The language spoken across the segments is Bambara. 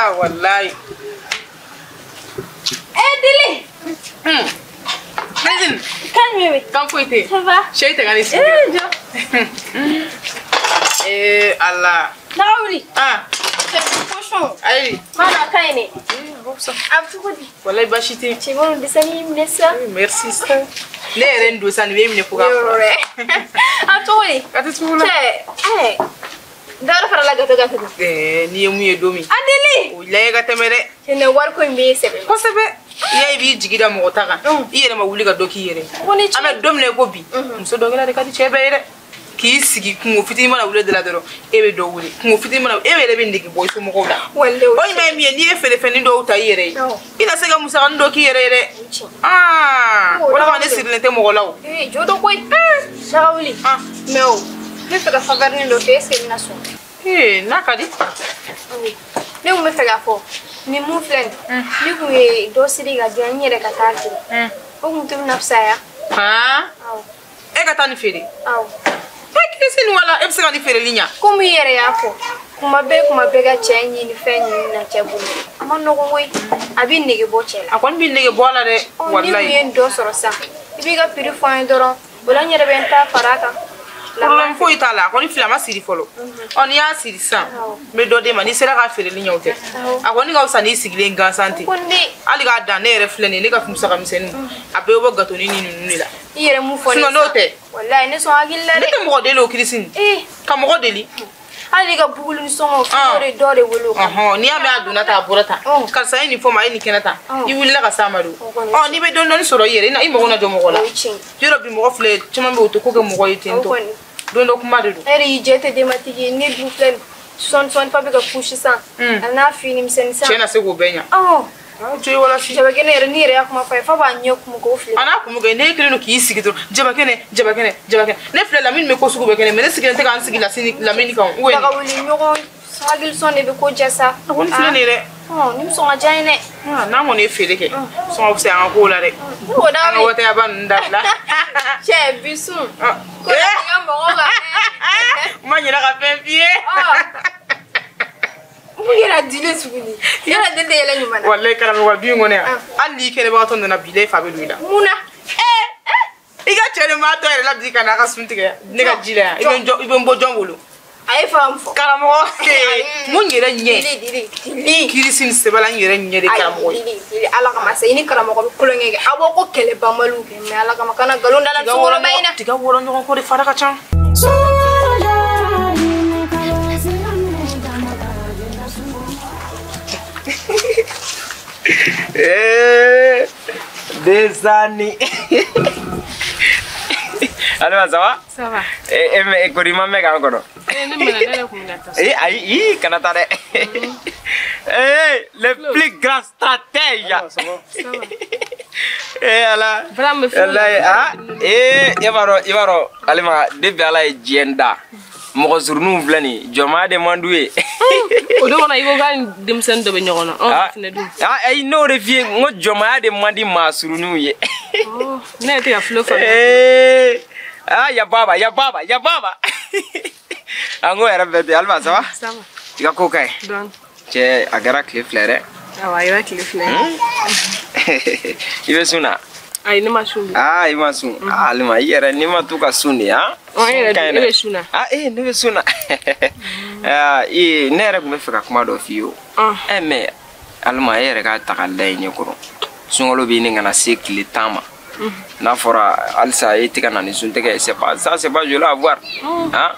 Ah wallahi. Eh Dili. Nadine. Calme bébé. Kan foyi tɛ yen. Ça va? Cɛ i tɛ ka ne sigi. Eh jɔ. Eh Allah. Daga wuli. Ah. Cɛ cochon. Ayi. Mana ka ɲi dɛ. A bɛ cogo di? Wallahi baasi tɛ yen. Cɛ bolo dɛsɛ n'i minɛ sa. Merci sa. Ne yɛrɛ n don sa nin bɛ minɛ fo k'a Yɔrɔ dɛ. A bɛ cogo di? A tɛ cogo la. Cɛ ɛɛ dɔ wɛrɛ farala gâteau kan tugun. Ɛɛ n'i ye mun ye don min. A Dili. O lajɛ ka tɛmɛ dɛ. Cɛ nin wari ko in bɛ e sɛbɛ. Kosɛbɛ. I y'a ye i b'i jigi da mɔgɔ ta kan. I yɛrɛ ma wuli ka dɔ k'i yɛrɛ ye. Ko ni cɛ. An bɛ don min na i ko bi. Muso dɔ de ka di cɛ bɛɛ ye dɛ. K'i sigi kungo fitinin mana wuli de la dɔrɔn e bɛ dɔ wele kungo fitinin mana e yɛrɛ bɛ nege bɔ i somɔgɔw la. Walayi o ɲuman ye min ye n'i ye feerefɛnnin dɔw ta i yɛrɛ ye i na se ka musakanin dɔ k'i yɛrɛ ye dɛ. Aa o de kama ne sirilen tɛ mɔgɔ la o. Ee jo dɔ koyi. Daga wuli. Mais o ne bɛ fɛ ka faveur dɔ kɛ est ce que i bɛna sɔn? Ee n'a ka di. Ne kun bɛ fɛ k'a fɔ nin mun filɛ nin ne kun ye dɔ siri ka di yan n yɛrɛ ka taa feere o kun tɛ bɛna fisaya. Han? Awɔ. E ka taa nin feere? Awɔ. Kirisi ni wala e bɛ se ka nin feereli ɲa. Komi i yɛrɛ y'a fɔ kuma bɛɛ ka cɛ ɲini fɛn ɲini na cɛ bolo a ma nɔgɔn koyi a b'i nege bɔ cɛ la. A kɔni b'i nege bɔ a la dɛ. Walayi. Ni kun ye dɔ sɔrɔ sisan i b'i ka prix fɔ an ye dɔrɔn o la n yɛrɛ bɛ n ta fara a kan. Problème foyi t'a la a kɔni filɛ a ma siri fɔlɔ. Ɔ n'i y'a siri sisan n bɛ dɔ d'e ma n'i sera k'a feereli ɲɛ o tɛ. A kɔni ka fisa n'i sigilen gansan ten. Hali k'a dan ne yɛrɛ filɛ nin ye ne ka musaka misɛnninw a bɛɛ bɛ bɔ gâteau ni ninnu de la. I yɛrɛ mun fɔ ne sinon n'o tɛ. Walayi ne sɔn hakili la dɛ. Ne tɛ mɔgɔ deli o Kirisi. Ka mɔgɔ deli. Hali ka buguli ni sɔngɔ f'o de dɔ de wele o kan. N'i y'a mɛn a donna tan a bɔra tan. Karisa ye nin fɔ ma a ye nin kɛnɛ tan. I wulila ka s'a ma de. Ɔ n'i bɛ dɔɔni dɔɔni sɔrɔ i yɛrɛ i mago na jɔ mɔgɔ la. Yɔrɔ bi mɔgɔ filɛ caman bɛ yen o tɛ ko kɛ mɔgɔ ye ten tɔ. Don dɔ kuma de don. E yɛrɛ y'i jɛ tɛ denbatigi ye ne dun filɛ nin sɔɔni sɔɔni fa bɛ ka couche san. A n'a fini misɛnnin san. Cɛ na se k'o bɛɛ ɲa. Jabakɛnɛ yɛrɛ n'i yɛrɛ y'a kuma fɔ a ye f'a b'a ɲɛ kumu k'o fili. A n'a kumu kɛ n'e kɛlen don k'i sigi dɔrɔn jabakɛnɛ jabakɛnɛ jabakɛnɛ ne filɛ Lamini bɛ ko sugu bɛɛ kɛ ne mais ne sigilen tɛ k'an sigi Lamini kan o. Daga wuli ɲɔgɔn hakili sɔn de bɛ ko diya sa. A kɔni filɛ nin ye dɛ. Nin bɛ sɔn ka diya n ye dɛ. N'an kɔni ye feere kɛ sɔn ka fisaya an ka kow la dɛ. An ka watayaba ninnu dabila. Cɛ bi sun. Ko i ka mɔgɔw ka. N ma ɲinɛ ka fɛn f'i ye. Mun yɛrɛ dilen tuguni yɛrɛ den tɛ yɛlɛ ɲuman na. Walayi karamɔgɔ du in kɔnɔ yan hali n'i kɛnɛbagatɔ nana bi la i fa bɛ don i la. Mun na? I ka cɛ de m'a tɔ yɛrɛ la bi ka n'a ka sun tigɛ ne ka ji la yan i bɛ n bɔ jɔn bolo. A ye fa mun fɔ. Karamɔgɔ mun yɛrɛ ɲɛ. Kirisi ni sɛbɛla n yɛrɛ ɲɛ de karamɔgɔ ye. Dili Ala kama sa i ni karamɔgɔ bɛ kulonkɛ kɛ aw b'aw ko kɛlɛ banbaliw kɛ mais Ala kama kana nkalon da la sunkaloba in na. Tiga wɔrɔ ɲɔgɔn kɔ de fara ka ca. Eh, des années. Alors, ça va? Ça va. Eh, mais écoute, ma mère encore. Eh, aïe, Canada. Eh, le plus grand stratège. Ça va. Eh, Allah. Vraiment, ah, eh, Ibaro, Alima, depuis Allah est djenda. Mɔgɔ surununw filɛ nin ye jɔnmaya de man d'u ye. O don kɔnɔ i ko k'a ni denmisɛnnin dɔ bɛ ɲɔgɔn na anw fana dun. Ayi n'o de f'i ye n ko jɔnmaya de man di maa surununw ye. Ne yɛrɛ tɛ ka filo faamuya. Ah ya baba ya baba ya baba. An ko yɛrɛ bɛɛ ten Alima ça va? Ça va. I ka ko ka ɲi. Dɔɔni. Cɛ a kɛra tile fila dɛ. Awɔ a kɛra tile fila ye. I bɛ sun na? Ayi ne ma sun bi. Ah i ma sun. Ah Alima i yɛrɛ n'i ma to ka sun de han. Ɔ e yɛrɛ dun e bɛ sun na. Ah ee ne bɛ sun na. Ah ee ne yɛrɛ tun bɛ fɛ ka kuma dɔ f'i ye o. Ɛ mais Alima e yɛrɛ k'a ta k'a da i ɲɛ kɔrɔ. Sunkalo bɛ ɲini ka na se tile 10 ma. N'a fɔra halisa e tɛ ka na ni suntigɛ ye c'est pas ça c'est pas joli à voir. Han.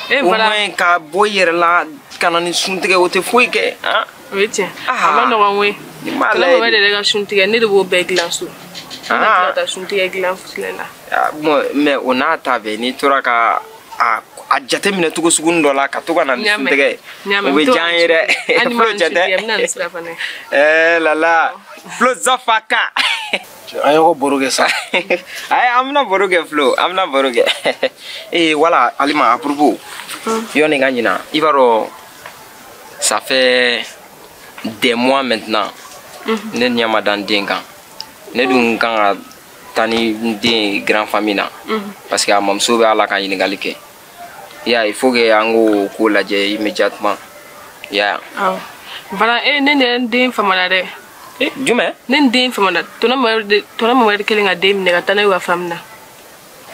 E au moins ka bɔ i yɛrɛ la ka na ni suntigɛ o tɛ foyi kɛ han. O ye tiɲɛ. A ma nɔgɔn koyi. Kɛlɛ mɔgɔ de ka suntigɛ ne de b'o bɛɛ dilan so. Ah, bon, mais o n'a ta bɛɛ n'i tora ka a jateminɛ cogo sugunin dɔ la ka to ka na ni suntigɛ ye o bɛ diya an ye dɛ. Flo cɛ tɛ. Eh lala Flo Zafaka. An y'o baro kɛ sa. Ayi an bɛna baro kɛ Flo an bɛna baro kɛ. Eh voilà Alima à propos. Yɔni ka ɲina i b'a dɔn ça fait des mois maintenant. Ne ɲɛ ma da n den kan. Ne dun kan ka taa ni n den ye grand famille na parce que a mamuso bɛ a la ka ɲininkali kɛ i y'a ye il faut que an k'o ko lajɛ immédiatement i y'a ye. Voilà, ne ne den famana dɛ. Jumɛn? Ne den famana. Tɔnɔ Mamadu kelen ka den minɛ ka taa n'a ye u ka famille na.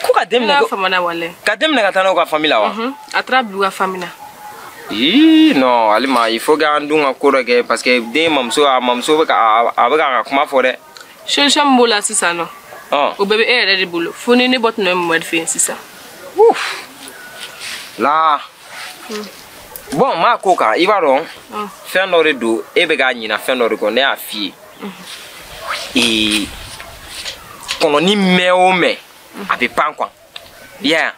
Ko ka den minɛ? Ne famana walayi. Ka den minɛ ka taa n'a ye u ka famille la wa? A taara bila u ka famille na. Ii non Alima, il faut k'an dun ka ko dɔ kɛ parce que den mamuso a mamuso bɛ ka a bɛ k'a ka kuma fɔ dɛ. Solution min b'o la sisan nɔ. O bɛɛ bɛ e yɛrɛ de bolo fo ni ne bɔ tun bɛ Mamadu fɛ yen sisan. Ouf. La. Bon, ma ko kan i b'a dɔn fɛn dɔ de don e bɛ k'a ɲina fɛn dɔ de kɔ ne y'a f'i ye. Kɔnɔni mɛn o mɛn a bɛ pan quoi. I y'a ye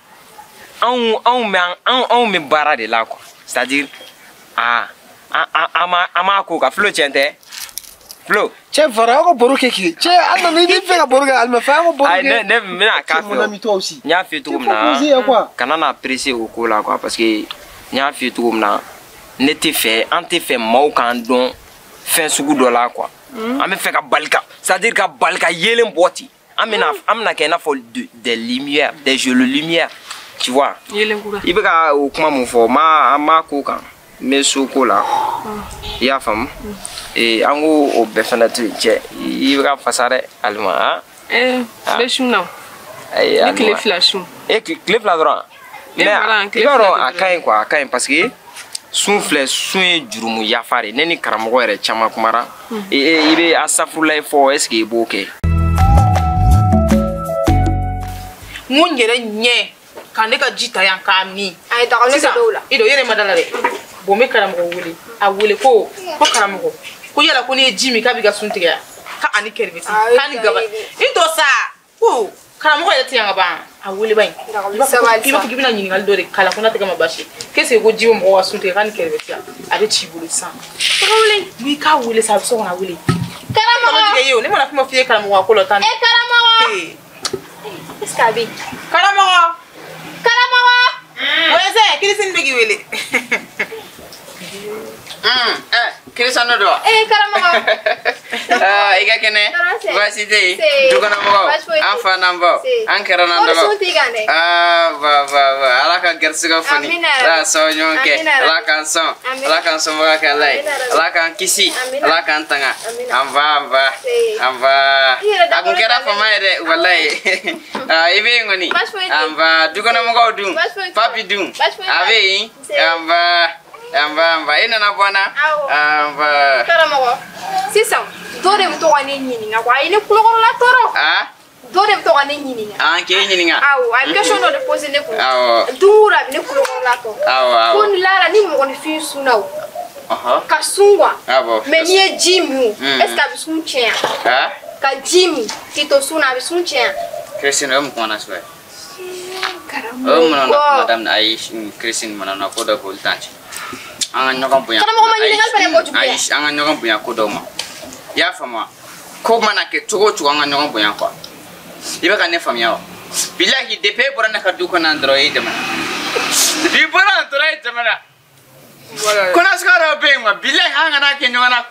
anw bɛ baara de la quoi. C'est-à-dire an m'a ko kan Flo tiɲɛ tɛ. Flo. Cɛ fara aw ka baro kɛ k'i cɛ an nana i bɛ fɛ ka baro kɛ Alima fɛ an ka baro kɛ. Ayi ne bɛna k'a fɛ o. N y'a f'i ye cogo min na kana na presser o ko la quoi parce que n y'a f'i ye cogo min na ne tɛ fɛ an tɛ fɛ maaw k'an dɔn fɛn sugu dɔ la quoi. An bɛ fɛ ka bali ka c'est-à-dire ka bali ka yeelen bɔ ten an bɛna kɛ i n'a fɔ des lumières des jeux de lumière tu vois. Yeelen kura. I bɛ ka o kuma mun fɔ an m'a ko kan n bɛ so ko la i y'a faamu. An ko o bɛɛ fana to yen cɛ i bɛ ka fasa dɛ Alima han. N bɛ sun na o. Ayi ni tile fila sun. Tile fila dɔrɔn. Mais i b'a dɔn a ka ɲi quoi a ka ɲi parce que sun filɛ sun ye jurumu yafa de ne ni karamɔgɔ yɛrɛ caman kumara. I bɛ asafurulayi fɔ est ce que i b'o kɛ. N ko n yɛrɛ ɲɛ ka ne ka ji ta yan k'a min. Ayi daga ne tɛ dɔw la. I don i yɛrɛ ma da la dɛ. Bon n bɛ karamɔgɔ wele a wele ko karamɔgɔ ko yala ko n'i ye ji min k'a b'i ka sun tigɛ ka ani kɛrɛfɛ k'a ni gaba i to sa ko karamɔgɔ yɛrɛ tɛ yan ka ban a wele ba in i b'a fɔ k'i bɛna ɲininkali dɔ de k'a la ko n'a tɛ kɛ ma baasi ye ko ji bɛ mɔgɔ ka sun tigɛ k'a ni kɛrɛfɛ a bɛ ci i bolo sisan wele n'i k'a wele sa a bɛ so kɔnɔ a wele karamɔgɔ ne mana kuma f'i ye karamɔgɔ ko la tan karamɔgɔ est ce que a bɛ yen karamɔgɔ karamɔgɔ wɛsɛ Kirisini bɛ k'i wele. Kirisano do. Karamɔgɔ. I ka kɛnɛ. Baasi tɛ yen. Dukɔnɔmɔgɔw. An fa n'an baw. An kɛra n'an dɔgɔ. Sun t'i kan dɛ. Ba ba ba. Ala ka garisigɛ foni. Ala ka sababu ɲuman kɛ. Ala k'an sɔn. Ala k'an sɔnbaga kɛ Ala ye. Ala k'an kisi. Ala k'an tanga. An ba an ba. An ba. A kun kɛra fama ye dɛ walayi. I bɛ yen kɔni. An ba dukɔnɔmɔgɔw dun. Papi dun. A bɛ yen. An ba. An ba i nana bɔ n na. An ba. Karamɔgɔ sisan dɔ de bɛ to ka ne ɲininka quoi a ye ne kulokɔrɔla tɔɔrɔ. Dɔ de bɛ to ka ne ɲininka. K'e ɲininka. Awɔ a bɛ question dɔ de poser ne kun. Awɔ. Don o don a bɛ ne kulokɔrɔla tɔɔrɔ. Awɔ awɔ. Ko ni lara ni mɔgɔninfin sunna o. Ka sun quoi. Awɔ. Mais n'i ye ji min o. Est ce que a bɛ sun tiɲɛ wa? Ka ji min k'i to sun na a bɛ sun tiɲɛ wa? Christine o ye mun kuma nasugu ye? O ye mun na kuma daminɛ ayi Christine mana ko dɔ k'olu t'an cɛ. An ka ɲɔgɔn bonya. Karamɔgɔ ma ɲininkali fana kojugu ye. Ayi an ka ɲɔgɔn bonya ko dɔw ma. I y'a faamu wa? Ko mana kɛ cogo o cogo an ka ɲɔgɔn bonya quoi. I bɛ ka ne faamuya wa? Bilahi depuis e bɔra ne ka du kɔnɔ yan dɔrɔn e tɛmɛna. Depuis i bɔra yan dɔrɔn e tɛmɛna. Ko nasuguya dɔw bɛ yen quoi bilahi an kana kɛ ɲɔgɔn na.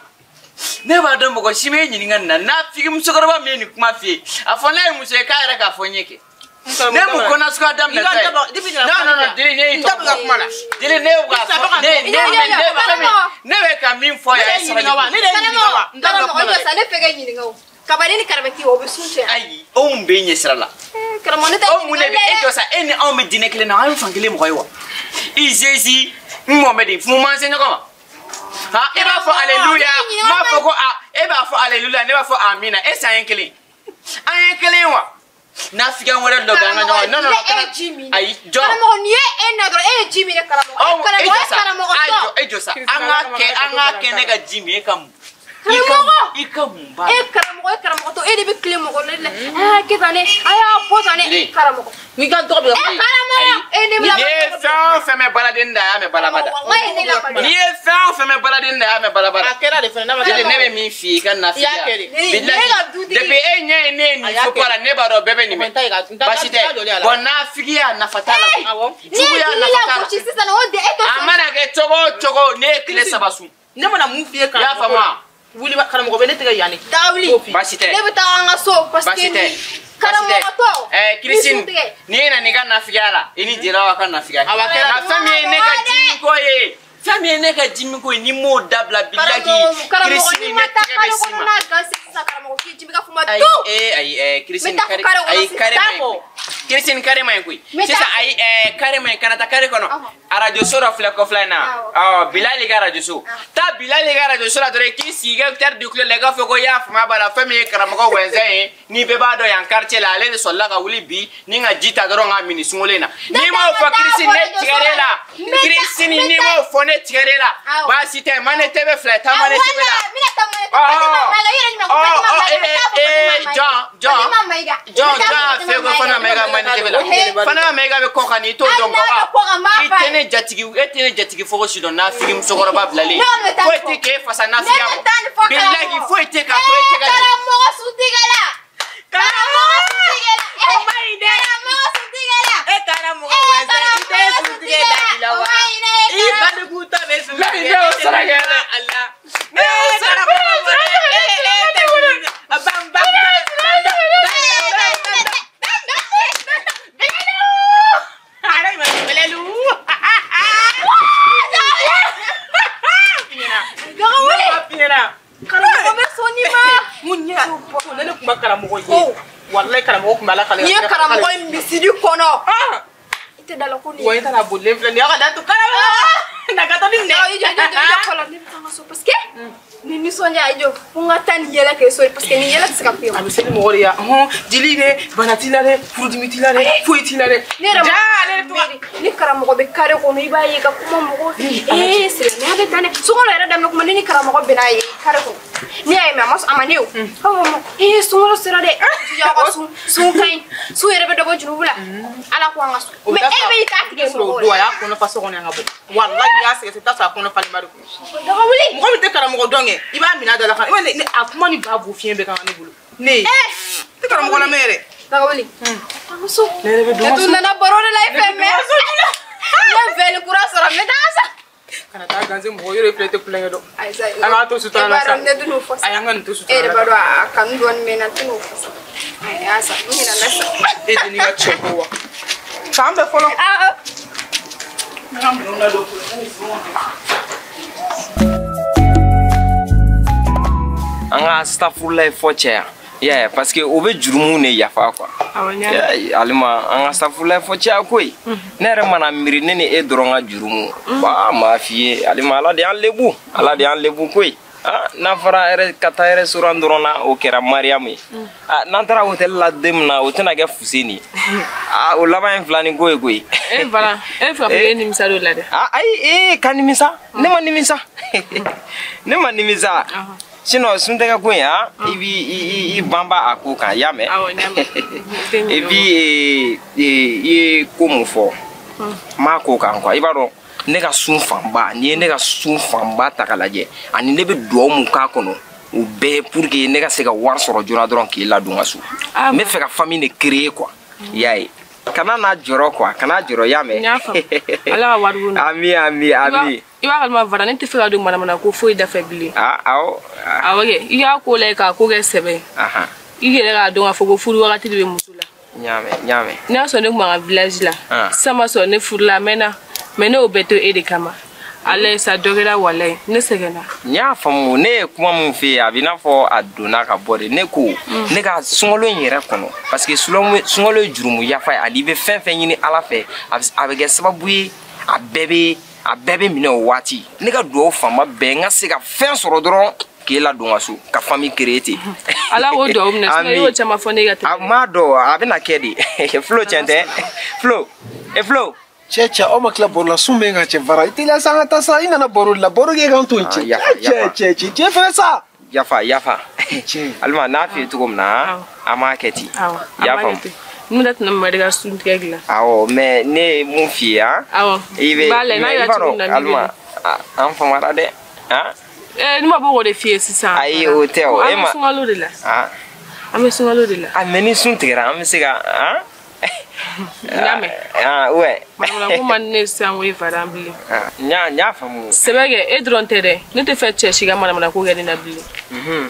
Ne b'a dɔn mɔgɔ si m'e ɲininka nin na n'a f'i musokɔrɔba min ye nin kuma f'i ye a fɔ n'a ye muso ye k'a yɛrɛ k'a fɔ n ye kɛ. Ne mun ko nasuguya daminɛ ta ye. Non non non Deli ne y'i tɔgɔ fɔ. Kuma la. Deli ne b'a fɔ ne ne ne bɛ ka min fɔ yan e sabali. Ne de ɲininka wa? N karamɔgɔ i jɔ sa ne fɛ k'e ɲininka o. Kabani ni karabati o bɛ sun cɛ. Ayi o mun b'e ɲɛ sira la. Karamɔgɔ ne tɛ O mun de bɛ e jɔ sa e ni anw bɛ diinɛ kelen na an ye fan kelen mɔgɔ ye wa? I Zezi n Mɔmɛdi mun m'an se ɲɔgɔn ma? Han e b'a fɔ aleluya n b'a fɔ ko a e b'a fɔ aleluya ne b'a fɔ amina e san ye kelen. An ye kelen ye wa? Nafigiya wɛrɛ dɔ bɛ an ka ɲɔgɔn non non non ayi jɔ. Karamɔgɔ n'i ye e na dɔrɔn e ye ji min karamɔgɔ. E jɔ sa e jɔ sa an k'a kɛ ne ka ji min e ka mun. Karamɔgɔ i ka mun b'a la. E karamɔgɔ e karamɔgɔ to e de bɛ tilen mɔgɔ la aa kɛ tan ne a y'a bɔ tan ne karamɔgɔ. N'i ka dɔgɔ bɛ ka. E karamɔgɔ e ne bɛ. N'i ye fɛn o fɛn mɛn baladen da a y'a mɛn balaba da. Walayi ne la N'i ye fɛn o fɛn mɛn baladen da a y'a mɛn balaba da. A kɛra de fɛnɛ n'a ma Deli ne bɛ min f'i ye i ka nafigiya. I y'a kɛ de. Bilahi depuis e ɲɛ ye ne ye nin fɔ la ne b'a dɔn bɛɛ bɛ nin mɛn. Baasi tɛ bon nafigiya nafa t'a la. Juguya nafa t'a la. A mana kɛ cogo o cogo ne ye tile 3 sun. Ne mana mun f'i ye I y'a faamu wa? Wuli karamɔgɔ bɛ ne tɛgɛ yan de. Taa wuli. Baasi tɛ. Ne bɛ taa an ka so parce que karamɔgɔ tɔ. Christine n'i nana i ka nafigiya la i ni Jeliba ka nafigiya. Awɔ, a kɛra. Nka fɛn min ye ne ka ji ko ye Fɛn min ye ne ka dimi ko ye ni m'o dabila bilahi Kirisi ne tɛgɛ bɛ s'i ma. Ayi ayi Kirisi kare ayi kare ma ɲi Kirisi kare ma ɲi koyi. Sisan ayi kare ma ɲi kana taa kare kɔnɔ. Arajo so dɔ filɛ kɔfɛla in na. Ɔ Bilali ka arajo so. Taa Bilali ka arajo so la dɔrɔn k'i sigi i ka terre du clé la i k'a fɔ ko i y'a faamuya b'a la fɛn min ye karamɔgɔ wɛnzɛn ye ni bɛɛ b'a dɔn yan quartier la ale de sɔrɔla ka wuli bi ni ka ji ta dɔrɔn k'a min sunkalo in na. N'i m'o fɔ Kirisi ne tigɛr'e la. Kirisi n'i m'o fɔ ne tigɛr'e la. Baasi tɛ Mane TV filɛ taa Mane TV la. Jɔn jɔn fɛ ko Fana Mayiga Mane TV la. Fana Mayiga bɛ kɔ kan n'i t'o dɔn ka wa. I tɛ ne jatigi e tɛ ne jatigi fogo si dɔn nafigi musokɔrɔba bilalen. Foyi tɛ k'e fasa nafigiya kɔ. Bilahi foyi tɛ k'a to e tɛ ka. Karamɔgɔ suntigɛla. Karamɔgɔ suntigɛla. O ma ɲi dɛ. Karamɔgɔ suntigɛla. E karamɔgɔ wɛnzɛn i tɛ suntigɛ dabila wa. I baliku ta bɛ suntigɛ. Ne y'o sara kɛ dɛ. Ala. Ne y'o karamɔgɔ wɛnzɛn e tɛ wuli. A ban ban. Karamɔgɔ bɛ sɔn nin ma. Mun ɲɛ ne tun bɛ karamɔgɔ ye. Walayi karamɔgɔ tun bɛ Ala kale. N'i ye karamɔgɔ ye misiri kɔnɔ. I tɛ da la ko nin. Wa i taara bolilen filɛ nin ye aw ka da to karamɔgɔ. Na ka taa ni minɛ. I jɔ i jɔ i jɔ fɔlɔ ne bɛ taa n ka so parce que nin nisɔndiya i jɔ fo n ka taa nin yɛlɛ kɛ so parce que nin yɛlɛ tɛ se ka kun A bɛ se ni mɔgɔ de ye hɔn jeli dɛ bana t'i la dɛ furudimi t'i la dɛ foyi t'i la dɛ. Ne yɛrɛ ma ni karamɔgɔ bɛ kare kɔnɔ i b'a ye ka kuma mɔgɔw fɛ ee silamɛya bɛ tan dɛ sunkalo yɛrɛ daminɛ kuma ne ni karamɔgɔ bɛn'a ye kare kɔnɔ ne y'a ye mɛ a ma sɔn a ma ne o k'a fɔ ma ee sunkalo sera dɛ jija aw ka sun sun ka ɲi sun yɛrɛ bɛ dɔ bɔ jurubu la ala ko an ka sun mɛ e bɛ i ta tigɛ mɔgɔw la. O y'a kɔnɔ fa so kɔnɔ yan ka bɔ walayi n'i y'a sɛgɛsɛgɛ i bɛ taa sɔrɔ a kɔnɔ falen ba de kun. Daga wuli. Mɔgɔ min tɛ karamɔgɔ dɔn kɛ i b'a minɛ a da la kan a kuma ni ba bo fiɲɛ bɛɛ kan ne bolo ne tɛ karamɔgɔ lamɛn yɛrɛ. Daga wuli. An ka so. Ne yɛrɛ bɛ don Ne tun nana baro de la i fɛ mɛ. Ne ye vɛli kura sɔrɔ n bɛ taa sa. Kana taa ganse mɔgɔ yɛrɛ filɛ tɛ kulonkɛ dɔn. An k'a to sutura la sa. Ne tun fɔ sa. Ayi an ka nin to E sutura la. yɛrɛ b'a dɔn a kanu dɔɔni bɛ n na n tɛn'o fɔ sa. Ayi a sa n ɲinɛna sa. E de n'i ka cɛ ko wa. K'an bɛn fɔlɔ. Awɔ. N ka minɛnw ladon. An ka astafurulayi fɔ cɛya. I y'a ye parce que o bɛ jurumu de yafa quoi. Alima an ka astafurulayi fɔ cɛya koyi. Ne yɛrɛ mana miiri ne ni e dɔrɔn ka jurumu. Ba m'a f'i ye Alima Ala de y'an lebu Ala de y'an lebu koyi. N'a fɔra yɛrɛ ka taa restaurant dɔrɔn na o kɛra Mariamu ye. N'an taara hôtel la don min na o tɛna kɛ Fuseni ye. O laban ye filanin ko ye koyi. E fana e fa ko e nimisa dɔ la dɛ. Ayi ka nimisa ne ma nimisa ne ma nimisa. Sinon suntigɛ ko in i b'i banba a ko kan i y'a mɛn. Awɔ n y'a mɛn. Et puis i ye ko mun fɔ n m'a ko kan quoi i b'a dɔn ne ka sun fanba n'i ye ne ka sun fanba ta k'a lajɛ ani ne bɛ duwawu mun k'a kɔnɔ o bɛɛ pour que ne ka se ka wari sɔrɔ joona dɔrɔn k'i ladon n ka so. N bɛ fɛ ka famille de créer quoi i y'a ye. Kana n'a jɔrɔ quoi kana jɔrɔ i y'a mɛn. N y'a faamu Ala ka wari bon. Ami ami ami. I b'a kalama Vara ne tɛ fɛ ka don manamana ko foyi da fɛ bilen. Awɔ. Awɔ kɛ i y'a ko lajɛ k'a ko kɛ sɛbɛ ye. I yɛrɛ k'a dɔn k'a fɔ ko furu wagati de bɛ muso la. N y'a mɛn n y'a mɛn. Ne y'a sɔrɔ ne kun b'an ka village la. Sisan ma sɔrɔ ne furula a mɛnna mais ne y'o bɛɛ to e de kama. Ala ye sa dɔ kɛra walayi ne sɛgɛnna. N y'a faamu ne ye kuma min f'i ye a bɛ i n'a fɔ a donna ka bɔ de ne ko ne ka sunkalo in yɛrɛ kɔnɔ parce que sunkalo ye jurumu yafa ye ani i bɛ fɛn fɛn ɲini Ala fɛ a bɛ kɛ sababu ye a bɛɛ bɛ minɛ o waati ne ka duwawu fanba bɛɛ n ka se ka fɛn sɔrɔ dɔrɔn k'e ladon ka so ka famille créer ten. Ala k'o duwawu minɛ sinon i y'o caman fɔ ne ka tɛmɛ. A m'a dɔn a bɛna kɛ de Flo tiɲɛ tɛ Flo e Flo. Cɛ aw ma tila baro la sun bɛ n kan cɛ Vara i teliya sa an ka taa sa i nana baro de la baro kɛ k'an to yen cɛ cɛ cɛ cɛ fɛnɛ sa. Yafa yafa Alima n'a f'i ye cogo min na an b'a kɛ ten. I y'a faamu. Ne bɛ tɛna Mamadi ka sun tigɛ dilan. Awɔ mais ne ye mun f'i ye Awɔ. I bɛ i b'a dɔn Alima an famara dɛ. Ne ma bɔ k'o de f'i ye sisan. Ayi o tɛ o. An bɛ sunkalo de la. An bɛ sunkalo de la. Mais ni sun tigɛra an bɛ se ka. N y'a mɛn. Ouais. Manamana ko man di ne ye sisan ko e Vara bilen. N y'a faamu. Sɛbɛ kɛ e dɔrɔn tɛ dɛ ne tɛ fɛ cɛ si ka manamana ko kɛ ne na bilen.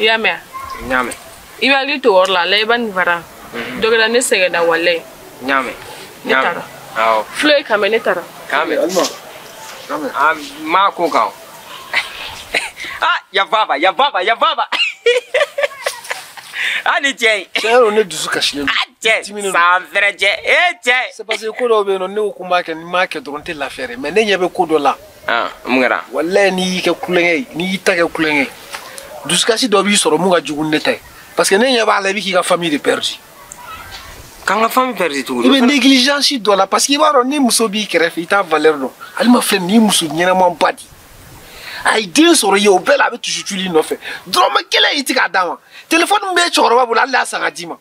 I y'a mɛn wa. N y'a mɛn. I bɛ hakili to o yɔrɔ la Layiba ni Vara. Dɔ kɛra ne sɛgɛnna walayi. N y'a mɛn. Ne taara. Awɔ. Flo ye kan mɛn ne taara. K'an bɛn. Alima. Ah, ma ko kan. Ah, ya baba, ya baba, ya baba. Ah, ni cɛ. Tiɲɛ yɛrɛ ne dusu kasilen don. Ah, cɛ, san fɛrɛ cɛ. Eh, cɛ. C'est parce que ko dɔw bɛ yen nɔ ne ko ko n b'a kɛ ni n m'a kɛ dɔrɔn n tɛ lafiya dɛ mais ne ɲɛ bɛ ko dɔ la. Ah, mun kɛra? Walayi n'i y'i kɛ kulonkɛ ye n'i y'i ta kɛ kulonkɛ ye dusukasi dɔ b'i sɔrɔ mun ka jugu ni ne ta ye parce que ne ɲɛ b'a la i bɛ k'i ka famille de perdu. K'an ka famille perdu cogo di? I bɛ négligence dɔ la parce que i b'a dɔn ni muso b'i kɛrɛfɛ i t'a valeur dɔn. Alima filɛ nin ye muso ɲɛnamaba de ye. A ye den sɔrɔ i ye o bɛɛ la a bɛ tusutuli nɔfɛ dɔrɔmɛ kelen i tɛ k'a d'a ma téléphone min bɛ cɛkɔrɔba bolo hali y'a san ka d'i ma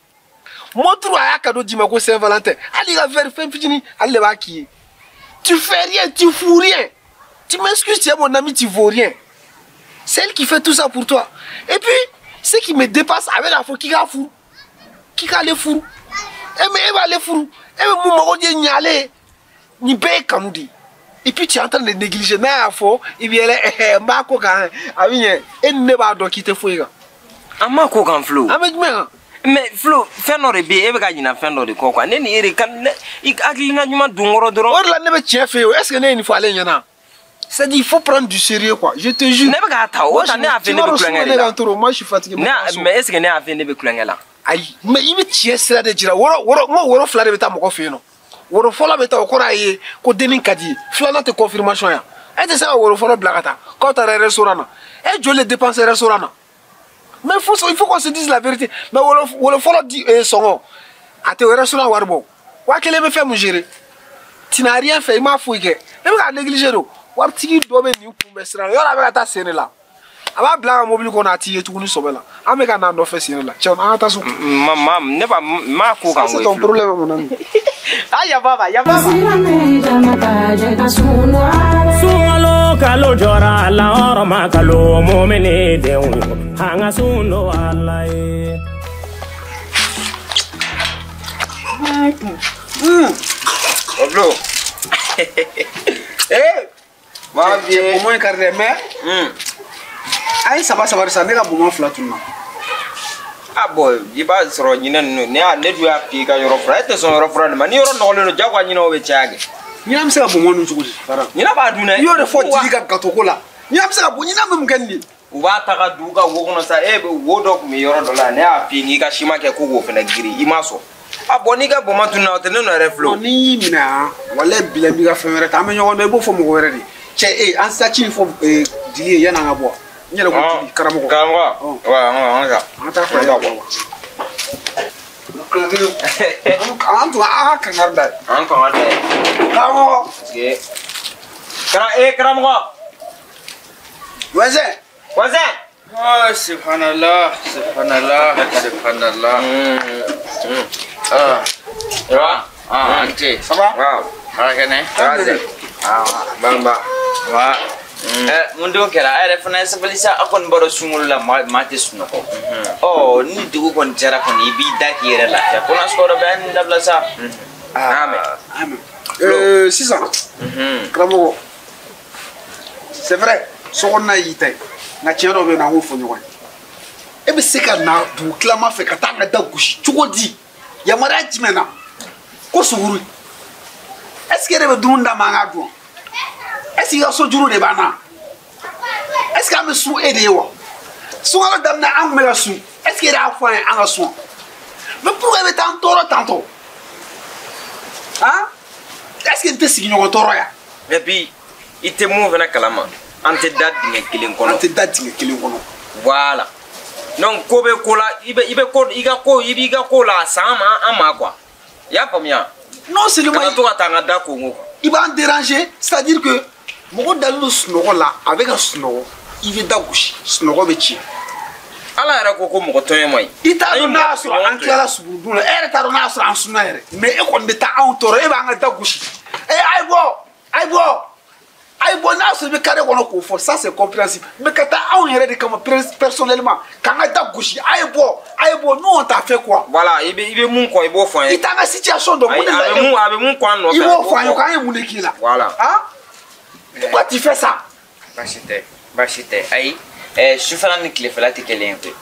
montre a y'a cadeau d'i ma ko Saint Valentin hali i ka verre fɛn fitinin ale de b'a k'i ye. Tu fais rien, tu fous rien. Tu m'excuses, tu es mon ami, tu vaux rien. C'est elle qui fait tout ça pour toi. Et puis, ce qui me dépasse avec la fois, qui a fou, qui a les fous. Eh mais elle va les fous. Eh mais mon mari n'y allait, ni paye quand nous dit. Et puis tu es en train de négliger. N'a fo, il vient là, eh ma ko kan, avigne, et ne va donc quitter fou. Ama ko kan Flo. Avec moi. Mais Flo, fɛn dɔ de bɛ yen e bɛ ka ɲina fɛn dɔ de kɔ quoi. Ne ni e de kan ne i hakilina ɲuman don kɔrɔ dɔrɔn. O de la ne bɛ tiɲɛ fɛ yen o. Est-ce que ne ye nin fɔ ale ɲɛna? C'est-à-dire il faut prendre du sérieux quoi. Je te jure. Ne bɛ k'a ta o ta ne y'a fɛ ne bɛ kulonkɛ de la. Moi je suis fatigué. Ne mais est-ce que ne y'a fɛ ne bɛ kulonkɛ la? Ayi mais i bɛ tiɲɛ sira de jira. Woro woro n ko woro fila de bɛ taa mɔgɔ fɛ yen nɔ. Woro fɔlɔ bɛ taa o kɔrɔ ye ko denni ka di ye. Filanan tɛ confirmation ya. E tɛ se ka woro fɔlɔ bila ka taa k'aw taara restaurant na. E joli de dépense restaurant na? Mais il faut qu'on se dise la vérité. Mais wolo fɔlɔ di sɔngɔ a tɛ restaurant wari bɔ. 5000 bɛ fɛn mun gérer? Tu n'as rien fait, i m'a foyi kɛ. Ne bɛ k'a négliger de. Waritigi dɔ bɛ nin kunbɛ sira la yɔrɔ a bɛ ka taa sen de la. A b'a bila a ka mobili kɔnɔ a t'i ye tuguni sɔbɛ la. An bɛ ka n'a nɔfɛ sen de la. Cɛ an ka taa so. Ma ne b'a ma ko kan. Ça c'est ton problème mon ami. Ah ya baba ya baba. Sunkalo kalo jɔra lahɔrɔma kalo mumini denw an ka sun don Ala ye. Flo. Eh. Ma vie. Bonbon kari dɛ mais. A ye saba saba de san ne ka bonbon fila tununa. Ah bon i b'a sɔrɔ ɲinɛ ninnu ne y'a ne dun y'a f'i ka yɔrɔ fura e tɛ sɔn yɔrɔ fura de ma ni yɔrɔ nɔgɔlen don jagoya ɲinɛw bɛ caya kɛ. Ɲinɛ bɛ se ka bonbon dun cogo di? Ɲinɛ b'a dun dɛ. I y'o de fɔ Jigi ka gâteau ko la. Ɲinɛ bɛ se ka bon ɲinɛ bɛ mun kɛ nin ye? U b'a ta ka don u ka wo kɔnɔ sa e bɛ wo dɔ tun bɛ yɔrɔ dɔ la ne y'a f'i ye k'i ka siman kɛ ko k'o fana giri i ma sɔn. Ah bon n'i ka bonbon tununa o tɛ ne nɔ yɛrɛ Flo. N'i y'i minɛ han walayi bila n b'i ka fɛn wɛrɛ ta an bɛ ɲɔgɔn dɔn i b'o fɔ mɔgɔ wɛrɛ de ye. Cɛ e an saci in fɔ Jigi ye yanni an ka bɔ. N yɛrɛ ko Jigi karamɔgɔ. Karamɔgɔ. Wa an ka. An ka taa fara bɔ. An tun an ka kangari da ye. An kangari da ye. Karamɔgɔ. Parce que karamɔgɔ. Voisin. Voisin. Oh, subhanallah, subhanallah, subhanallah. Ah. Va? Ah, ante. Ça va? Waaw. Ala kɛnɛ. Ah, bamba. Wa. Mun don kɛra a yɛrɛ fana ye sabali sa a kɔni b'a dɔn sunkalo la maa tɛ sunɔgɔ. Ɔ ni dugu kɔni jɛra kɔni i b'i da k'i yɛrɛ lafiya ko n'a sɔrɔ bɛ nin dabila sa. Amen. Amen. Sisan. Karamɔgɔ. C'est vrai, sokɔnɔna y'i ta ye. Nka tiɲɛ dɔ bɛ yen nɔ an k'o fɔ ɲɔgɔn ye. E bɛ se ka na dugu tilama fɛ ka taa an ka da gosi cogo di? Yamaruya jumɛn na? Ko suguru. Est-ce que e de bɛ dumuni d'a ma an k'a dun? Est-ce que i ka sojuru de b'an na? Est-ce que an bɛ sun e de ye wa? Sunkalo daminɛ an tun bɛ ka sun. Est-ce que e de y'a fɔ an ye an ka sun? Mais pourquoi e bɛ taa an tɔɔrɔ tantɔ? Han? Est-ce que n tɛ sigiɲɔgɔn tɔɔrɔ yan? Et puis i tɛ mun fana kalama an tɛ da dingɛ kelen kɔnɔ. An tɛ da dingɛ kelen kɔnɔ. Voilà. Donc ko bɛ ko la i bɛ ko i ka ko i b'i ka ko la a san ma an ma quoi. I y'a faamuya? Non seulement kana to ka taa an ka da kongo quoi. I b'an déranger, c'est-à-dire que mɔgɔ dalen don sunɔgɔ la a bɛ ka sunɔgɔ i bɛ da gosi sunɔgɔ bɛ tiɲɛ. Ala yɛrɛ ko ko mɔgɔ tɔɲɔ man ɲi. I t'a dɔn n'a y'a sɔrɔ an tilala sugurudun la e yɛrɛ t'a dɔn n'a y'a sɔrɔ an sunna yɛrɛ mais e kɔni bɛ taa anw tɔɔrɔ e b'an ka da gosi. E a ye bɔ a ye bɔ a ye bɔ n'a y'a sɔrɔ i bɛ carré kɔnɔ k'o fɔ ça c'est compréhensible mais ka taa anw yɛrɛ de kama personnellement k'an ka da gosi a ye bɔ a ye bɔ nous on t'a fait quoi. Voilà i bɛ mun kɔ i b'o fɔ an ye. I t'an ka situation dɔn mun de la a bɛ mun kɔ an nɔfɛ. I b'o fɔ an ye k'an ye mun de k'i la. Voilà. Ah pourquoi tu fais ça? Baasi tɛ baasi tɛ ayi sufɛla ni tilefɛla tɛ kelen ye koyi.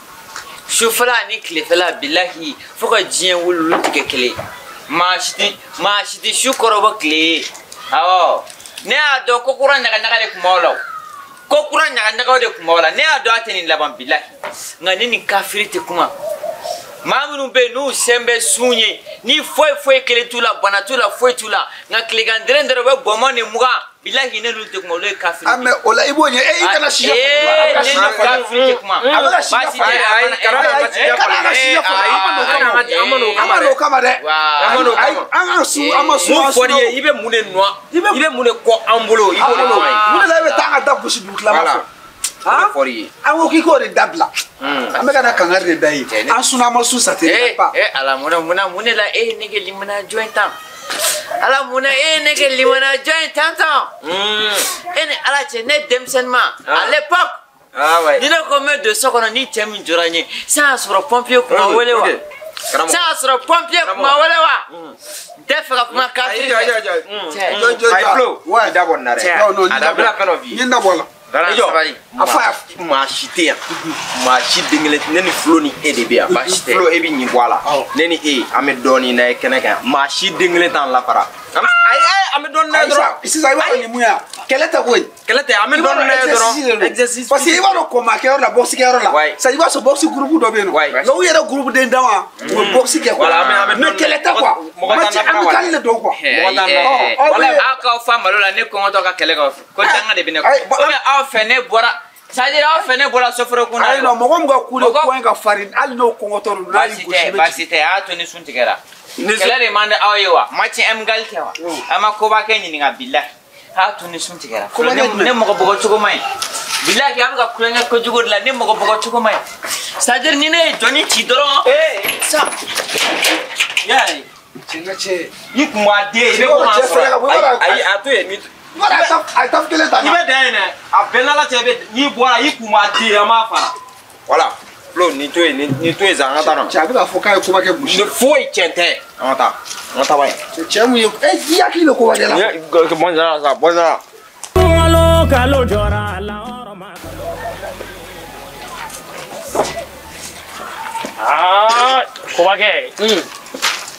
Sufɛla ni tilefɛla bilahi fo ka diɲɛ wuli olu tɛ kɛ kelen ye. Maa si tɛ su kɔrɔbɔ tile ye. Awɔ. Ne y'a dɔn ko kura ɲagaɲaga de kun b'aw la o. Ko kura ɲagaɲagaw de kun b'aw la. Ne y'a dɔn a tɛ nin laban bilahi. Nka ne ni kafiri tɛ kuma. Maa minnu bɛ yen n'u sen bɛ sun ye ni foyi foyi kelen t'u la bana t'u la foyi t'u la nka tilegan dɛrɛ dɛrɛ u bɛ bɔnbɔn ni mugan bilahi ne n'olu tɛ kuma olu ye kafiri. Ah mais o la i b'o ɲɛ e i kana sijɛ fɔ. Ne ni kafiri tɛ kuma. A bɛ ka sijɛ fɔ. Kana ka sijɛ fɔ. An ma n'o kama dɛ. An ka sun an ma sun. Mun fɔ n'i ye i bɛ mun de nɔ i bɛ mun de kɔ an bolo i b'o de fɔ an ye. Mun de la i bɛ taa an ka da gosi dugutilama fɛ. An ko k'i k'o de dabila. An bɛ ka na kangari de da ye. An sunna an ma sun sa tɛ pa. Ala munna mun de la e ye ne kɛ limaniya jɔn ye tan. Ala munna e ye ne kɛ limaniya jɔn ye tan tan. E ni Ala cɛ ne denmisɛnnin ma à l'époque. Ni ne ko n bɛ don so kɔnɔ ni cɛ min jɔra n ye san y'a sɔrɔ pompier kun ma wele wa. San y'a sɔrɔ pompier kun ma wele wa. N tɛ fɛ ka kuma kafiri fɛ. Ayi Flo i da bɔ nin na dɛ. Non a bɛna fɛn dɔ f'i ye. N ye n da bɔ a la. A fɔ maa si tɛ yan maa si den kelen ne ni Flo ni e de bɛ yan Flo e bɛ ɲin bɔ a la ne ni e an bɛ dɔɔnin na ye kɛnɛ kan maa si den kelen t'an lafara ayi an bɛ dɔɔnin na ye dɔrɔn sisan i b'a dɔn nin mun ye kɛlɛ tɛ koyi kɛlɛ tɛ an bɛ dɔɔnin na ye dɔrɔn exercice parce que i b'a dɔn kɔmakɛyɔrɔ la boxe kɛyɔrɔ la sisan i b'a sɔrɔ boxe groupe dɔ bɛ yen nɔ nka u yɛrɛ groupe den dama u bɛ boxe kɛ quoi mais kɛlɛ tɛ quoi match amical de don quoi mɔgɔ t'an lafara aw k'aw fa malo la ne kɔngɔtɔ ka kɛlɛ kɛ ko danga de bɛ ne kɔ aw fɛ ne bɔra c'est-à-dire aw fɛ ne bɔra soforo kun na. Ayi non mɔgɔ min ka coup de poing ka farin hali n'o kɔngɔtɔ don n'a y'i gosi i bɛ baasi tɛ a y'a to ni sun tigɛra kɛlɛ de man di aw ye wa match amical tɛ wa a ma koba kɛ ɲininka bilahi a y'a to ni sun tigɛra ne mɔgɔ bugɔ cogo man ɲi bilahi a bɛ ka kulonkɛ kojugu de la ne mɔgɔ bugɔ cogo man ɲi c'est-à-dire ni ne ye jɔnni ci dɔrɔn sa y'a ye cɛ ni kun b'a den i bɛ ko k'an sɔrɔ ayi a to yen ni. A ye tafu kelen ta. I bɛ dan yen dɛ a bɛɛ n'Ala cɛ i bɛ n'i bɔra i kun b'a den an b'a fara. Voilà Flo nin to yen nin to yen sa an ka taa nɔ. Cɛ a bɛ k'a fɔ k'a ye koba kɛ gosi. Ni foyi tiɲɛ tɛ an ka taa ba ye. Cɛ mun ye i hakili bɛ koba kɛ la. Bɔn sara sa bɔn sara. Kalo kalo jɔra la yɔrɔ ma. Aa kobakɛ.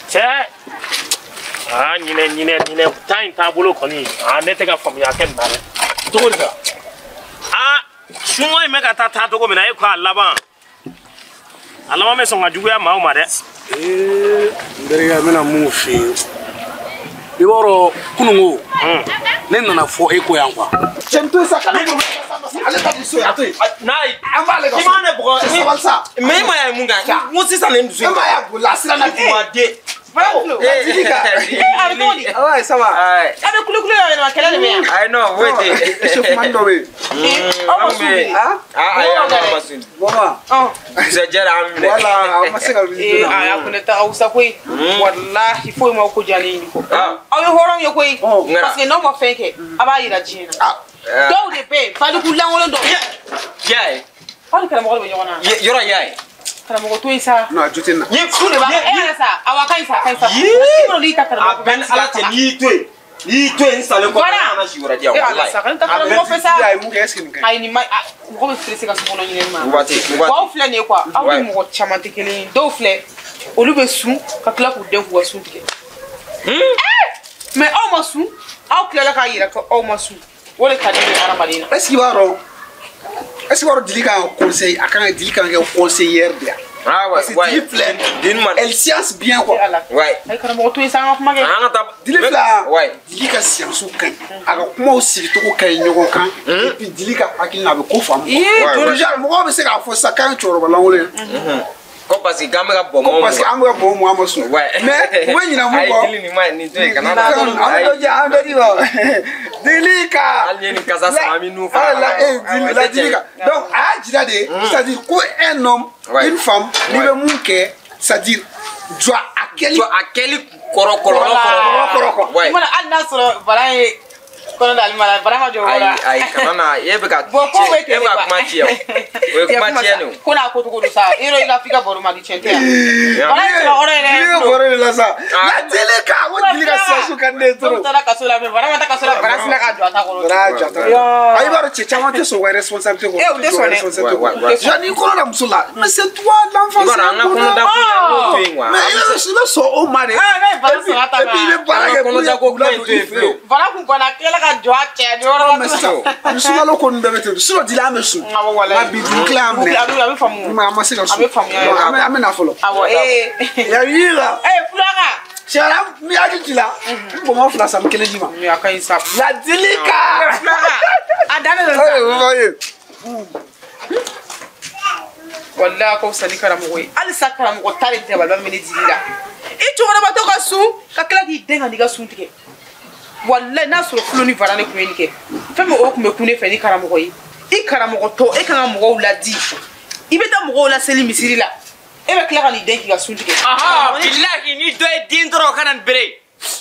Cɛ. Ah, ɲinɛ tan in taabolo kɔni ne tɛ ka faamuya kɛ nin na dɛ. Cogo di sa? Ah, sunko in bɛ ka taa cogo min na e ko a laban bɛ sɔn ka juguya maaw ma dɛ. Ee, n terikɛ n bɛna mun f'i ye. I b'a dɔn kununko ne nana fɔ e ko yan quoi. Cɛ n to yen sa kana ale ta di so ye a to yen. N'a ye an b'ale ka so. I m'a ne bugɔ. Sabali sa. Mais e ma y'a ye mun kan? N ko sisan nin dusu in. E ma y'a bolila a siranna. I kun b'a den. A bɛ cogo di? Ouais, ça va. A bɛ kulekule yɔrɔ yɛlɛma kɛlɛ de bɛ yan. Ayi non foyi tɛ yen. Échauffement dɔ bɛ yen. Aw ma sun bi. Ayi an ma sun. Bɔn. Dugusɛjɛ la an minɛ. Voilà a ma se ka wuli joona. A ko ne ta ka wusa koyi. Walahi foyi ma ko diya ne ye nin kɔ. Aw ye hɔrɔnw ye koyi. Parce que n'aw ma fɛn kɛ a b'a yira diɲɛ na. Dɔw de bɛ yen baliku lankolon dɔw. Y'a ye. Aw ni karamɔgɔ de bɛ ɲɔgɔn na. Yɔrɔ y'a ye. Karamɔgɔ to yen sa. Non a jo tɛ n na. Su de b'a e yɛrɛ sa awa ka ɲi sa a ka ɲi sa. I bolo n'i ta karamɔgɔ. A bɛɛ ni Ala cɛ n'i y'i to yen n'i y'i to yen n salen kɔfɛ an kana si wɛrɛ di yan walayi. E Ala sa kana taa karamɔgɔ fɛ sa. A ye mun kɛ est ce que nin ka ɲi. Ayi nin ma mɔgɔ bɛ stressé ka sokɔnɔ ɲinɛ ma. Waati. Aw filɛ nin ye quoi aw ni mɔgɔ caman tɛ kelen ye dɔw filɛ olu bɛ sun ka tila k'u den k'u ka sun tigɛ. Mais aw ma sun aw tilala k'a yira ko aw ma sun o de ka di ne ye hadamaden na. Est ce que i b'a dɔn. Est-ce que Dili ka conseil a kan Dili kan kɛ conseillère de ya. Ah ouais, parce que Dili filɛ elle science bien quoi. Ouais. Ayi karamɔgɔ to yen sa an ka kuma kɛ. An ka taa Dili filɛ. Ouais. Dili ka science ka ɲi. A ka kumaw sigicogo ka ɲi ɲɔgɔn kan. Et puis Dili ka hakilina a bɛ ko faamu. Déjà mɔgɔw bɛ se k'a fɔ sisan k'an ye cɛkɔrɔba lankolon ye. Ko parce que k'an bɛ ka bɔn Ko parce que an bɛ ka bɔn mun an ma sɔn. Mais u bɛ ɲinɛ mun kɔ. Ayi Dili nin ma ɲi nin to yen kana na. An bɛ dɔ di an bɛ di ma. Dili ka. Hali ni ye nin kasa sama an bɛ nun fara. La Dili ka donc a y'a jira de c'est-à-dire ko un homme une femme n'i bɛ mun kɛ c'est-à-dire jɔ a kɛli. Jɔ a kɛli kɔrɔ kɔlɔlɔ kɔrɔ kɔrɔ. I mana hali n'a sɔrɔ bara ye kɔnɔ d'ale ma la bara ma jɔ o la. Ayi kana na e bɛ ka e bɛ ka kuma tiɲɛ o. O ye kuma tiɲɛ de o. Ko n'a ko cogo don sa e yɛrɛ i ka f'i ka baro ma di tiɲɛ tɛ yan. Bara ye cɛbakɔrɔ yɛrɛ. Dili bɛ baro de la sa. La Dili ka o Dili ka science ka di ne ye trop. Dɔw taara kaso la mais bara ma taa kaso la bara sina k'a jɔ a ta kɔrɔ. Bara y'a jɔ a ta kɔrɔ. Ayi i b'a dɔn cɛ caman tɛ sɔn u ka responsabilité kɔrɔ. E u tɛ sɔn dɛ. Jean n'i kɔnɔ da muso la mais c'est toi l'enfant. I b'a dɔn an ka kɔnɔda ko in an k'o to yen quoi. Mais i bɛ sɔn o ma de. Ah ne ye bara sɔrɔ a ta ma. Et puis i bɛ baara kɛ An ka kɔnɔda ko kuma in to yen fiyewu. Bara kun banna a tilala ka ka jɔ a cɛ jɔyɔrɔ la sisan. Ani sunkalo ko ninnu bɛɛ bɛ ten. Sinon dili an bɛ sun. Awɔ walayi. Nka bi dugutila y'an minɛ. A bɛ faamu. A ma se ka sun. A bɛ faamuya. An bɛ na fɔlɔ. Awɔ ee. Yayi la. Ee Fulaka. Siyara n hakili t'i la. N bɔnbɔn 2 san n kelen d'i ma. A ka ɲi sa. La dili ka. Fulaka. A dan de don sa. Ee Walayi a ka fisa ni karamɔgɔ ye. Halisa karamɔgɔ ta de dabaliba bɛ ne dili la. I cɛkɔrɔbatɔ ka sun ka tila k'i den ka n'i ka sun tigɛ. Walayi n'a sɔrɔ Fulo ni Vara ne tun ye nin kɛ. Fɛn min o tun bɛ kun ne fɛ ni karamɔgɔ ye. I karamɔgɔ tɔ e kan ka mɔgɔw ladi. I bɛ taa mɔgɔw laseli misiri la. E bɛ tila ka n'i den k'i ka sun tigɛ. Ɔhɔn bilahi ni dɔ ye den dɔrɔn o ka na ni bere ye.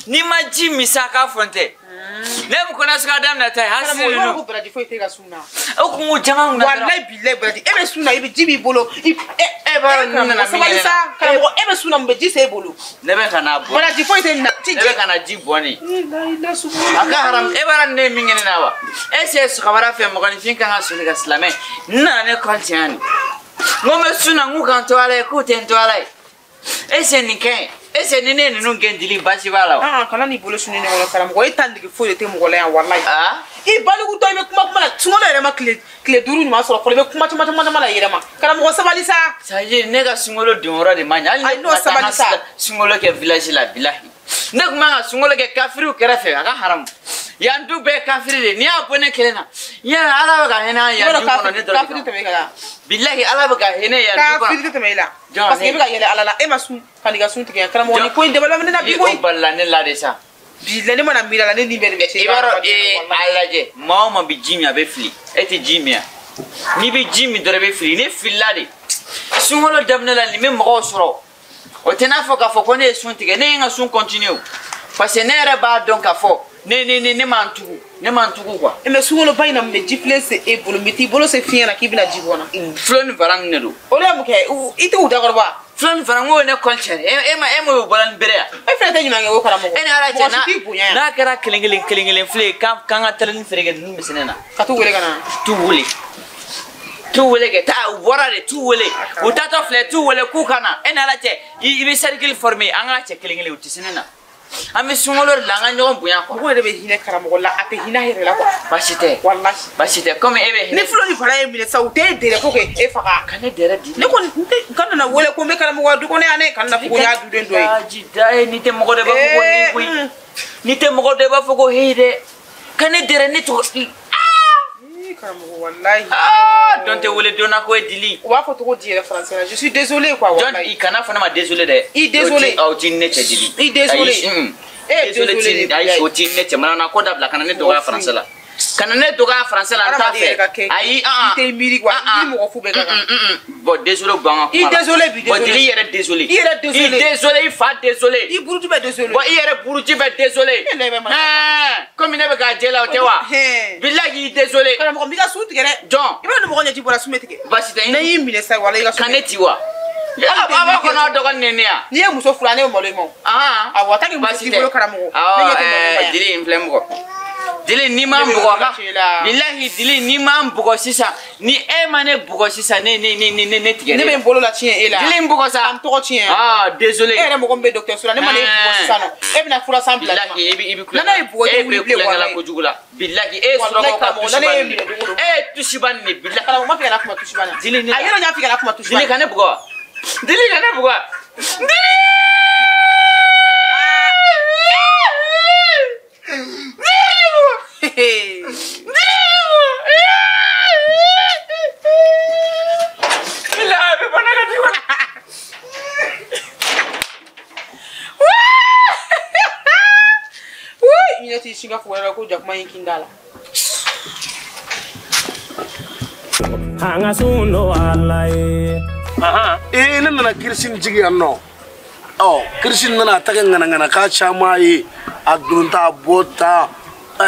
N'i ma ji min sa k'a fɔ n tɛ. Ne mun kɔnɔ suka daminɛ ta ye hali Karamɔgɔ i b'a dɔn ko baraji foyi tɛ ka sun na. O kun ko jama kunna dɔrɔn. Walayi bilayi baraji e bɛ sun na i bɛ ji b'i bolo. E b'a dɔn ninnu nana min sabali kɛ ne sa la. karamɔgɔ e bɛ sun na mun bɛ ji se e bolo. Ne bɛ ka na bɔ. Baraji foyi tɛ nin na. Ne bɛ ka na ji bɔn de. A ka haram e b'a dɔn ne ye min kɛ ne na wa? E se sɔgɔmada fɛ mɔgɔninfin kan ka soli ka silamɛ. N nana ne kɔli tiɲɛ nin. N ko n bɛ sun na n k'u ka n to Ala ye k'u tɛ n to Ala ye. E se nin kɛ ɲi. E se ni ne ye ninnu gɛn dili baasi b'a la wa? Ah kana n'i bolo sun ni ɲɔgɔn na karamɔgɔ e ta nege foyi de tɛ mɔgɔ la yan walayi. I balikutɔ i bɛ kuma la sunkalo yɛrɛ ma tile 5 ɲuman sɔrɔ fɔlɔ i bɛ kuma caman caman la i yɛrɛ ma karamɔgɔ sabali sa. C'est-à-dire ne ka sunkalo don yɔrɔ de ma ɲɛ hali ne tun ka taa n ka sunkalo kɛ village la bilahi. Ne tun man ka sunkalo kɛ kafiriw kɛrɛfɛ a ka haramu. Yan du bɛɛ kafiri de n'i y'a bɔ ne kelen na yala Ala bɛ ka hinɛ an yan du kɔnɔ ne dɔrɔn. Kafiri tɛmɛ e kan. Bilahi Ala bɛ ka hinɛ yan du kɔnɔ. Kafiri tɛ tɛmɛ e la. Parce que i bɛ ka yɛlɛ Ala la e ma sun ka n'i ka sun tigɛ karamɔgɔ ni ko in dabali bɛ ne na bi koyi. O balila ne la de sa. Bi la ne mana miiri a la ne ni bɛɛ de bɛ I b'a dɔn a lajɛ maa o maa bɛ ji min a bɛ fili e tɛ ji min yan n'i bɛ ji min dɔrɔn i bɛ fili ne filila de sunkalo daminɛ la nin bɛ mɔgɔw sɔrɔ o tɛ n'a fɔ k'a fɔ ko ne ye sun tigɛ ne ye n ka sun continuer o parce que ne yɛrɛ b'a dɔn k'a fɔ ne m'an tugu ne m'an tugu quoi. Mais sunkaloba in na mun bɛ ji filen se e bolo mun t'i bolo se fiɲɛ na k'i bɛna ji bɔ n na. Fulo ni Vara ninnu de don. O de ye mun kɛ i t'u dakɔrɔba. Fulo ni Vara n ko ye ne kɔli cɛ e ma o bɔra ni bere yan. E fɛnɛ tɛ ɲuman kɛ o karamɔgɔ. E ni Ala cɛ mɔgɔ si t'i bonya yan. N'a kɛra kelen kelen kelen kelen filɛ ye k'an ka tɛlɛni feere kɛ ninnu bɛ se ne na. Ka t'u wele ka na. T'u wele. T'u wele kɛ taa u bɔra de t'u wele u taatɔ filɛ t'u wele k'u ka na e ni Ala cɛ i bɛ cercle former an k'a cɛ kelen kelen u tɛ se ne na. An bɛ sunkalo de la an ka ɲɔgɔn bonya quoi. Mɔgɔ yɛrɛ bɛ hinɛ karamɔgɔ la a tɛ hinɛ a yɛrɛ la quoi. Baasi tɛ. Walahi. Baasi tɛ komi e bɛ hinɛ. Ni Fulo ni Vara ye minɛ sisan u t'e dɛrɛ ko k'e faga. Ka ne dɛrɛ di. Ne kɔni n tɛ ka nana wele ko n bɛ karamɔgɔ du kɔnɔ yan ne ka na fɔ ko n y'a duden dɔ ye. Ji da ye n'i tɛ mɔgɔ dɔ i b'a fɔ ko ni koyi. N'i tɛ mɔgɔ dɔ i b'a fɔ ko heyi dɛ. Ka ne dɛrɛ ne tɔgɔ. Karamɔgɔ walahi. Aa dɔn tɛ wele donna ko ye dili. U b'a fɔ cogo di yɛrɛ français la je suis désolé quoi walahi. Jɔn i kana fɔ ne ma désolé dɛ. I désolé. O ti ne cɛ dili. I désolé. E désolé ti ayi o ti ne cɛ mana na ko dabila kana ne dɔgɔya français la. Kana ne dɔgɔya français la n t'a fɛ. Ayi I tɛ miiri quoi i ni mɔgɔ fu bɛɛ ka kan. Bon désolé b'an ka kuma la. I désolé bi désolé. Bon dili i yɛrɛ désolé. I yɛrɛ désolé. I désolé i fa désolé. I buruju bɛ désolé. Bon i yɛrɛ buruju bɛ désolé. Komi ne bɛ k'a jɛ la o tɛ wa. Bilahi i désolé. Karamɔgɔ n b'i ka sun tigɛ dɛ. Jɔn. I b'a dɔn mɔgɔ ɲɛji bɔra sun bɛ tigɛ. Baasi tɛ. Ne y'i minɛ sa walahi i ka sun. Ka ne ci wa. A b'a kɔnɔ aw dɔgɔnin nɛni yan. N'i ye muso furu ne bɛ malo i ma o. Awɔ tant que muso t'i bolo karamɔgɔ. Ne ɲɛ tɛ malo i ma yan. Dili n filɛ n bugɔ. Dili n'i ma n bugɔ ka bilahi dili n'i ma n bugɔ sisan ni e ma ne bugɔ sisan ne tigɛ. Ne bɛ n bolo la tiɲɛ e la. Dili n bugɔ sa. Ka n tɔgɔ tiɲɛ. Ah désolé. E yɛrɛ mɔgɔ min bɛ dɔgɔtɔrɔso la ne ma ne bugɔ sisan nɔ e bɛna fura san bila ne ma. Bilahi i bɛ kulonkɛ. N'a ye bugɔ i tɛ wuli bilen walahi. E bɛ kulonkɛ la kojugu la. Bilahi e surakaw ka tusiba nin de. E ye tusiba nin de bilahi. Karamɔgɔ ma f'i kana kuma tusiba na. Dili ne. A yɔrɔ n y'a f'i kana kuma tusiba. Dili ka ne bugɔ wa. Dili ka ne bugɔ. Dili. Singa fo wɛrɛ ko jakuma in kin da la. An ka sun don Ala ye. Ne nana kirisi jigi yan nɔ. Ɔ kirisi nana a ta kɛ ŋanaŋana k'a caman ye a don ta a bɔ ta.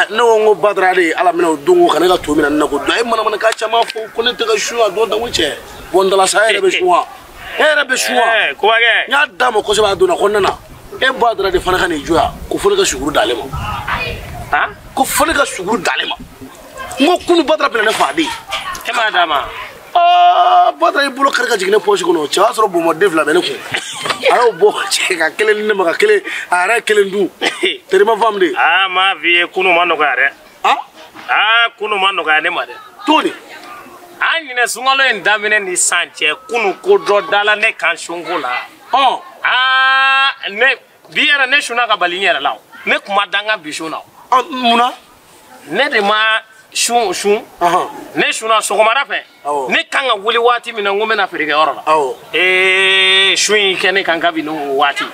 Ne ko n ko Badara de ye Ala minɛ o don ko ka ne ka to minɛ ne na ko dɔn a ye manamana k'a caman fɔ ko ne tɛ ka sun a don ta n ko cɛ bɔn dala sa e yɛrɛ bɛ sun wa e yɛrɛ bɛ sun wa. Kobakɛ. N y'a d'a ma kosɛbɛ a donna ko n nana e Badara de fana ka n'i jɔ yan ko fo ne ka sukuru d'ale ma. Ko fo ne ka sukuru d'ale ma n ko kunu Badara bɛna ne fa de. E m'a d'a ma. Badara y'i bolo kari ka jigin ne pɔsi kɔnɔ cɛ o y'a sɔrɔ bomɔden 2 bɛ ne kun a y'o bɔ cɛ ka kelen di ne ma ka kelen a yɛrɛ ye kelen dun terima faamu de. Aa m'a f'i ye kunu ma nɔgɔya dɛ. Aa kunu ma nɔgɔya ne ma dɛ. Cogo di? An ɲinɛ sunkalo in daminɛ ni san cɛ kunu ko dɔ dala ne kan sunko la. Ɔ. Aa ne bi yɛrɛ ne sunna ka bali n yɛrɛ la o. Ne kun ma da n ka bi sun na o. Ɔ munna? Ne de ma sun. Ne sunna sɔgɔmada fɛ. Ne kan ka wuli waati min na n ko n bɛna feerekɛyɔrɔ la. Awɔ. Ee sun in kɛ ne kan kabini o waati.